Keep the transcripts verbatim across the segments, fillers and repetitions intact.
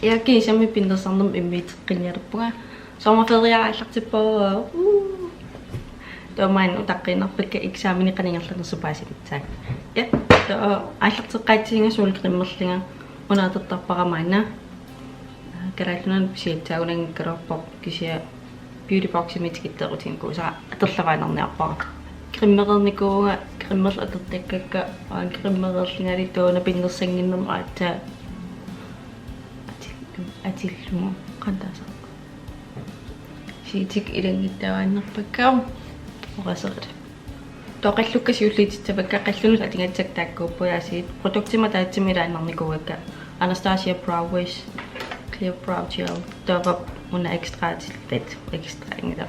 Ja, kiisami pinnersarnermut immiuteqqinnialerpunga. Sommerferie aallartippoq. Uu. Taava maanna utaqqiinnarpakka eksamenit qanoq ingerlanersoq paasinissaa. Ja, taava aallarteqqaatsigiga solcremerlunga una atortarpara maanna. Kalaallit Nunaanni pisiassaagunanngikkaluarpoq kisianni Beauty Boximi tikitserutinikuusa atorluaannarniarpara. Cremereernikuuvunga, cremerlunga atortakkakka, aana cremereerlungali taava una pinnersannginnermut aatsaat atil-, atillugu qantaasa. Siitik ilanngittavaannarpakka oqaserit. Taava qallukka siulliutissavakka, qallunut atugassakka taakkuupput aasiit. Produktimik ataatsimik ilaannarnikuuakka Anastasia Brow Wiz Clear Brow Gel. Taava una extra atillat, extra inngila.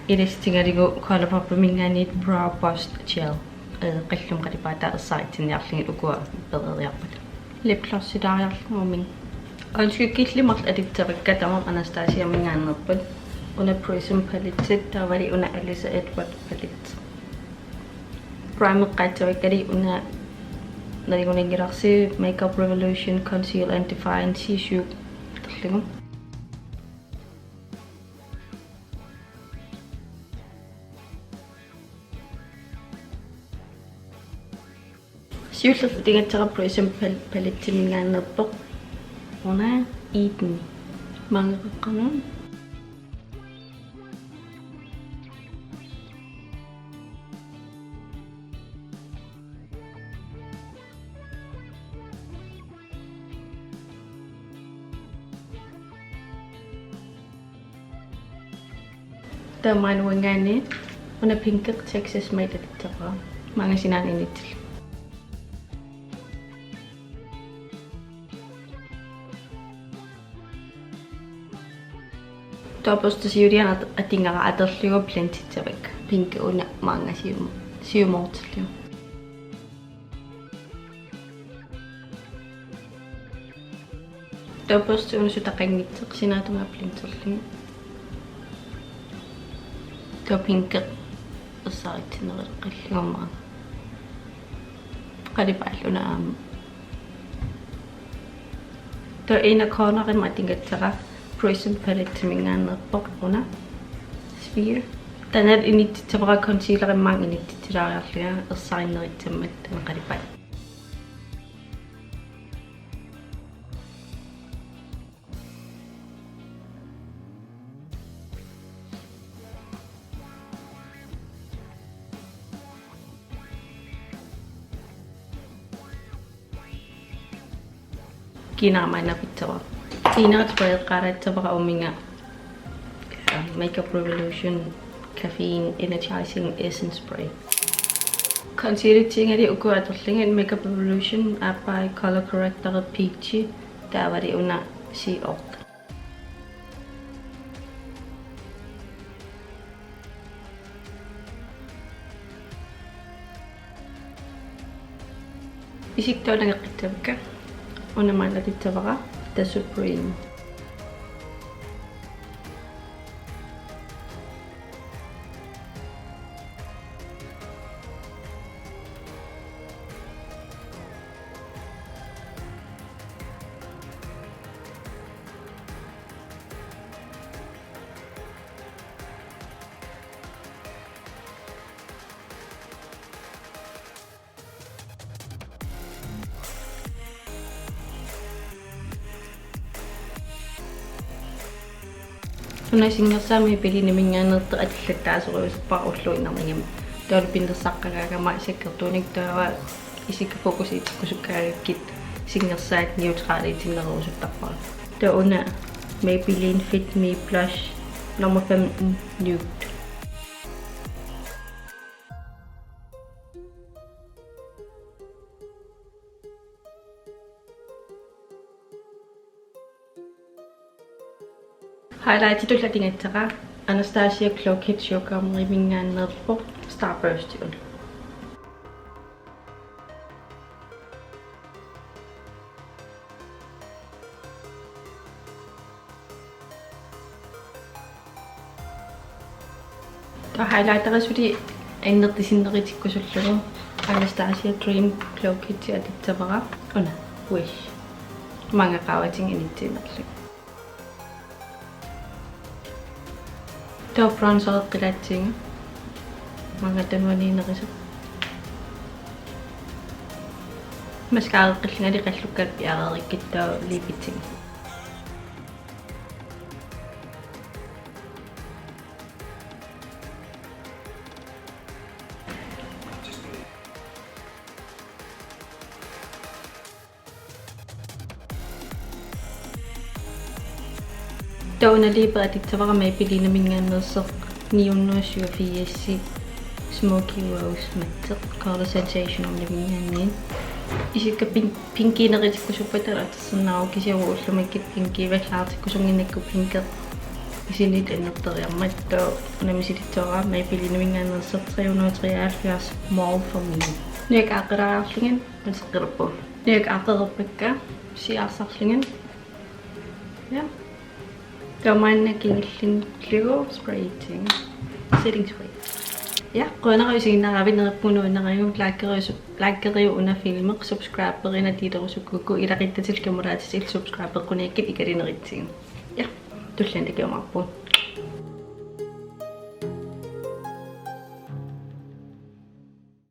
Ilissi tigaligu ColourPopiminngaanniit Brow Boost Gel. Ee, qalluma qalipaataa ersaritsinniarlugit ukua pereeriarpata. Lipglossilaariarlugu uumik. Øjenskyggelit marluk atussavakka, tamarmik Anastasiaminngaanneerput. Una Prism palette, taavali una Alyssa Edward palette. Primeqqaassavakkali una nalingunanngilarsi Makeup Revolution Conceal and Define C syv atorlugu. Siullertut atugassara Prism pal-, paletteminngaanneerpoq. Una Eden. Maangaqqanun. Taamaanngaanniit una pinki Texas Made atussavara. Maanga sinaanut initsillugu. Taava børsti siuliani at-, atugara atorlugu blendissavakka. Pinki una maanga sium-, siumoortillugu. Taava børsti una sutaqanngitsoq sinaatungaa blenderlugu. Taava pinki ersaritsinneruleqqillugu maanga. Qalipaallu una aamma. Taava inner cornerimut atugassara Prism paletteminngaanneerpoq una Sphere. Taanna initsitsivara concealerimut maanga initsitsilaariarlunga ersarinnerussammat taanna qalipaat. Kiinara maanna pitsavara. Kiinara sprayeqqaalaassavara uminnga, øh, Makeup Revolution Caffeine Energizing Essence Spray. Concealeritsigali ukua atorlugit Makeup Revolution aappaa color corrector Peachy taavali una Sea Orc. Isikkoq una aqqissavakka, una maanna atussavara The Supreme. Una singersaa Maybellineminngaanneersoq atullattaasorujuuppara ulluinnarnigami. Taavalu pinnersaqqagaagama sakkortuunik taava isikka fokusi itikkusukkaangakkit singersaat neutraliutinnerusuttarpara. Taava una Maybelline Fit Me Blush nummer femten Nude. Highlightitut atugassara Anastasia Glow Kit Sugar Mumiminngaanneerpoq Starburstiuna. Taava highlighteri suli annertusinneritikkusullugu Anastasia Dream Glow Kit atussavara una Wish. Maanga qaavatigut inissiinerlugu. Taava bronzereqqilaassaanga. Maanga tanuaniinnerusoq. Mascarareqqillungali qallukka piareerikkit taava lipitsigut. Taava una lipi atussavara Maybellineminngaanneersoq ni hundrede syvogfirs Smoky Rose Matte Color Sensationaliminngaanniit. Isikka pink-, pinkiunerutikkusuppata atorsinnaavoq, kisianni ullumikkut pinkiuvallaartikkusunnginnakku pinki isinit annertoreermat. Taava una misilissavara Maybellineminngaanneersoq tre hundrede treoghalvfjerds Mauve for Me. Nujakka aaqqeriarlugit ateqqilerpugut. Nujakka aaqqereerpakka siaarsaarlugit. Ja. Taava maanna kingulliullugu sprayerlugu. Setting spray. Ja, qujanaq isiginnaaravit, neriuppunga nuannarigukku, likeriuk, likeriuk una filmi, subscriberina delerusukkukku, ilaquttatit kammalaatitit subscribeqquniakkit ikalinerutsigu. Ja, tulliani takuumaarpugut.